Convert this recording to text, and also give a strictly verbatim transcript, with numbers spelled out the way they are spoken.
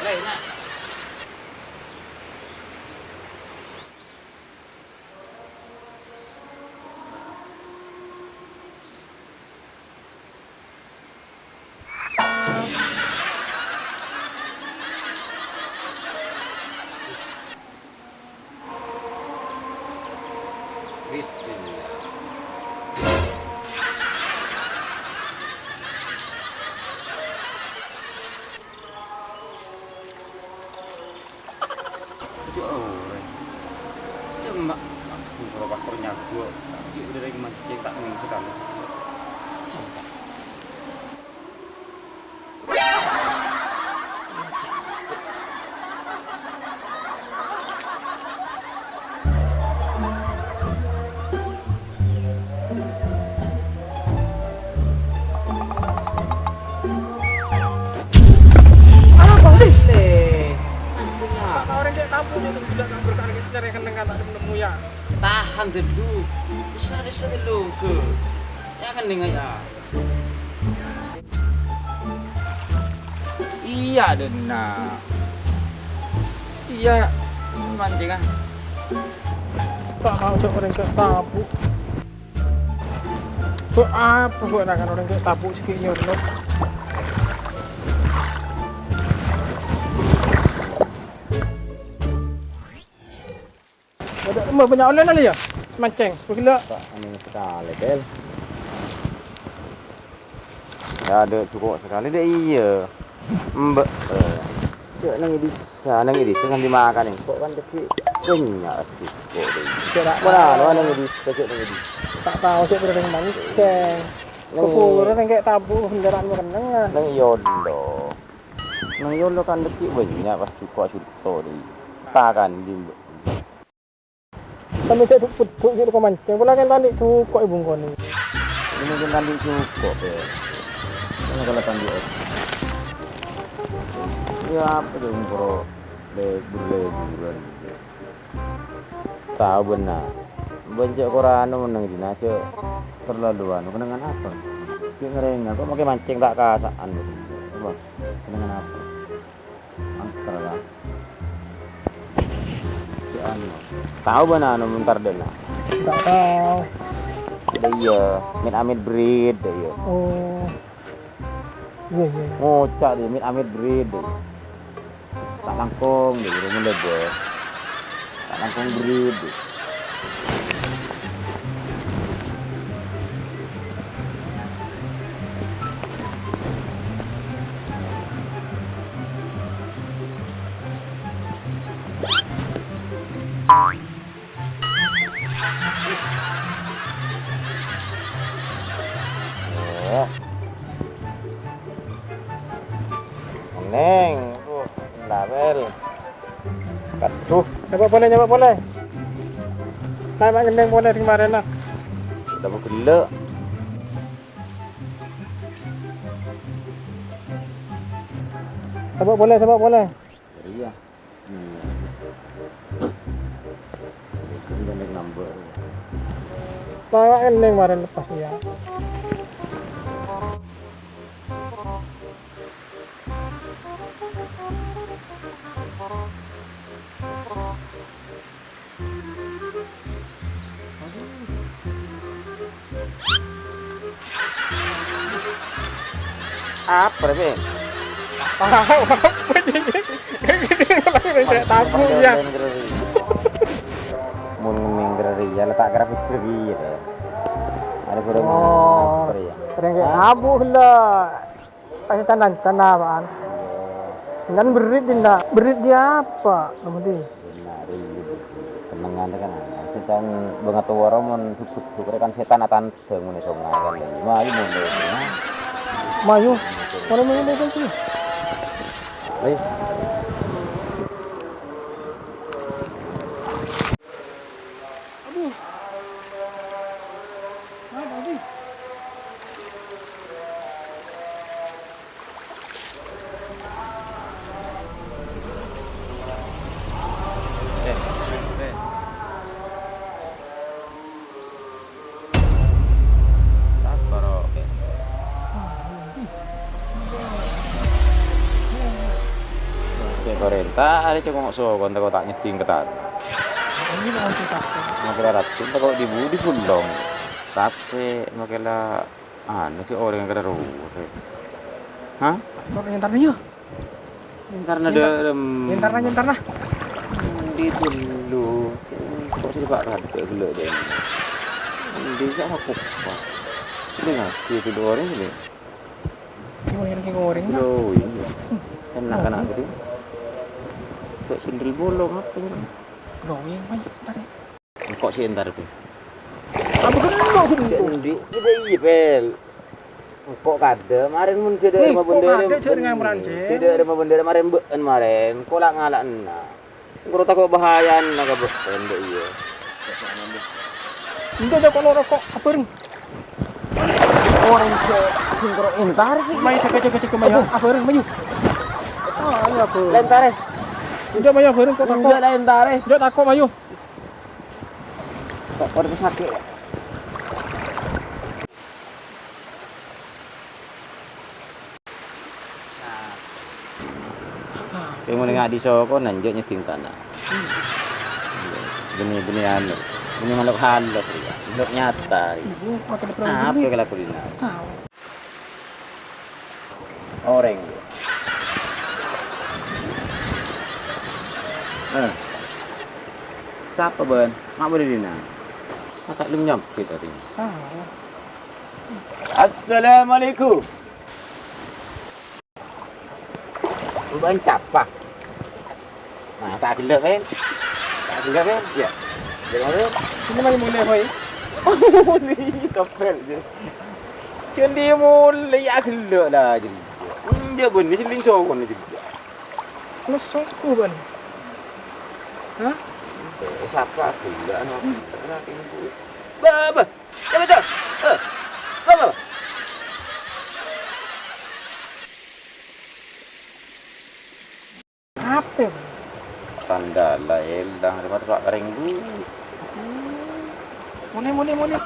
Bismillah. Aduh, orèng. Ya, Mak. Aku kalau faktor nyago. Tapi udah dari mancing tak main sekali. Sumpah. Apa sih? Lè. Masa orèng kayak tabu itu bisa nggak bertahan gitu, cari kenang kata nemu ya. Tahan dulu. Bisa, bisa dulu, Gus. Jangan nih, ya. Iyâ, dâ'enna'. Iyâ, mancènga. Ta' tao jâ' orèng ghi' tabu'. Bâ' apa bâ'na kan orèng ghi' tabu' sè ghi' nyolok. Ada, emma bânnya' ollèna lè yâ? Mancèng, bâghellâ'. Pak, anu sakalè, Bel. Ya, ada cuko' sakalè, dâ' iyâ. Mbak, eh, cè' neng è dhisa, neng è dhisa kan dimakan, kok kan tadi bânnya' cuko' dâ' iyâ. Cè' ta' tao. Mana, mana neng è dhisa, cè' neng è dhisa. Ta' tao, cè' bârâ' neng mancèng. Neng keburu neng ghi' tabu' kendaraan mau kenengan. Neng iyâ, dâ'. Neng iyâ, dâ' kan tadi bânnya' pas cuko' cuto dâ' iyâ. Ta' kan, di, Mbak. Sampe cè' dhu'-, dhu'-, cè' luko mancèng, pola kan tandhi' cuko' è bungkona. Ini mungkin tandhi' cuko', Bel. Kan kalau tandhi' obat. Ya, apa tuh, bro? Le-, berleburan. Tao bânna'. Bân cè' korang anu neng dina, cè' terlalu anu, kenangan apa? Cè' ngerenga, kok makkè mancèng ta' kasa'an, apa? Kenangan apa? Angker, kan? Cè' anu. Tao bânna' anu montor dâ'enna'? Ta' tao. Dâ' iyâ, mit-amit brit, dâ' iyâ. Oh. Iyâ, iyâ, iyâ. Ngoca' dâ' mit-amit brit, dâ' iyâ. Ta' langkong, dâ' iyâ, roma lèbâr. Ta' langkong brit, dâ' iyâ. Oh. Neng, aduh, label. Aduh. Nyapa' polè, nyapa' polè. Nah, ma' ngendheng polè sè marèna. Udah mau gelo. Sapa' polè, sapa' polè. Iya. Iya. Ini kan yang nambah. Nah, ma' ngendheng marèna lepas ya. Apa, Rè? Tahu apa ini? Tabu ya. Mun ngening kerja, letak kerja kerja ya. Ada guru. Oh, apa ya? Sering kayak tabu lah. Kasè tanah, tanah apaan? Iya. Kan berit dinna'. Berit dia apa? Kamu di? Benar, iya. Kenangan kan. Sètan bânga towa ro mon sukut-sukut kan sètan atan bangun songay kan. Mayu mon dulu. Mayu. Mana mayu dulu sih? Ayo. Aduh. Kenapa sih? Eh, eh, eh. Sabar, oke. Parènta arè cè' kongko' sokon tako' ta' nyeddhing ka tana. Ini mau cerita. Makkè la raddhin tako' dhi-budhi bulong. Tapè makkè la anu cè' orèng kara rowa. Hah? Tor nyentarna, yuk. Nyentarna, nyentar-, dârem. Nyentarna, nyentarna. Endi dulu? Kok sih Pak Raden gelo deh. Endi sih aku, Pak? Ini ngasih itu dua orang ini. Gimana ini goreng, Pak? Loh, ini. Hmm. Enak-enak gitu. Kok sendal bolong apa ini? Loh, yang banyak tadi. Engko' sè entar, Bè. Apa kena aku? Cè' endi? Iyâ, iyâ, Pel. Engko' kadâ', marèn mon jhâ' dâ' Hmm, rèma engko' bendera. Kadâ' jhâ' ngamran, Cè'. Jhâ' dâ' rèma bendera marèn bâ'en marèn. Engko' la' ngala' enna'. Engko' tako' bahayana ka bâ'en, dâ' iyâ. Enggak, enggak, kalau rokok, apa, Reng? Orèng sè sengkro entar sih. Mayu, jaga, jaga, jaga, mayu. Apa? Apa, Reng, mayu? Ah, iya, apa? Lentar, eh. Enggak, mayu, apa, Reng, kok tako'? Enggak, lentar, eh. Enggak, tako', mayu. Kok pada sakit ya? Kèng mon ngadi sokon, enjâ' nyeddhing tana. Bânnè, bânnè anu, bânnè makhluk halus, ya. Makhluk nyata, ya. Apa kalakowan dina? Orèng. Eh. Sapa bâ'na? Ma' bâdâ dina? Masa' lu nyambit tadi? Assalamualaikum. Bâ'na sapa? Nah, ta' ghellâ', Pen. Ta' ghellâ', Pen. Ya. Ghellâ', Pen. Ini mayu molè, Boy. Molè, topel, ya. Kèndi molè, ya, ghellâ' la, jadi. Enjâ' bânnè, sèlling sokon, jadi. Lu soko, Bân. Hah? Eh, sapa ghellâ', anu, ghellâ', anu, ghellâ'. Ba, ba. Coba, coba. Eh, coba. Apa? Sandala èlang, daripada suka kering, Bu. Muni, muni, muni.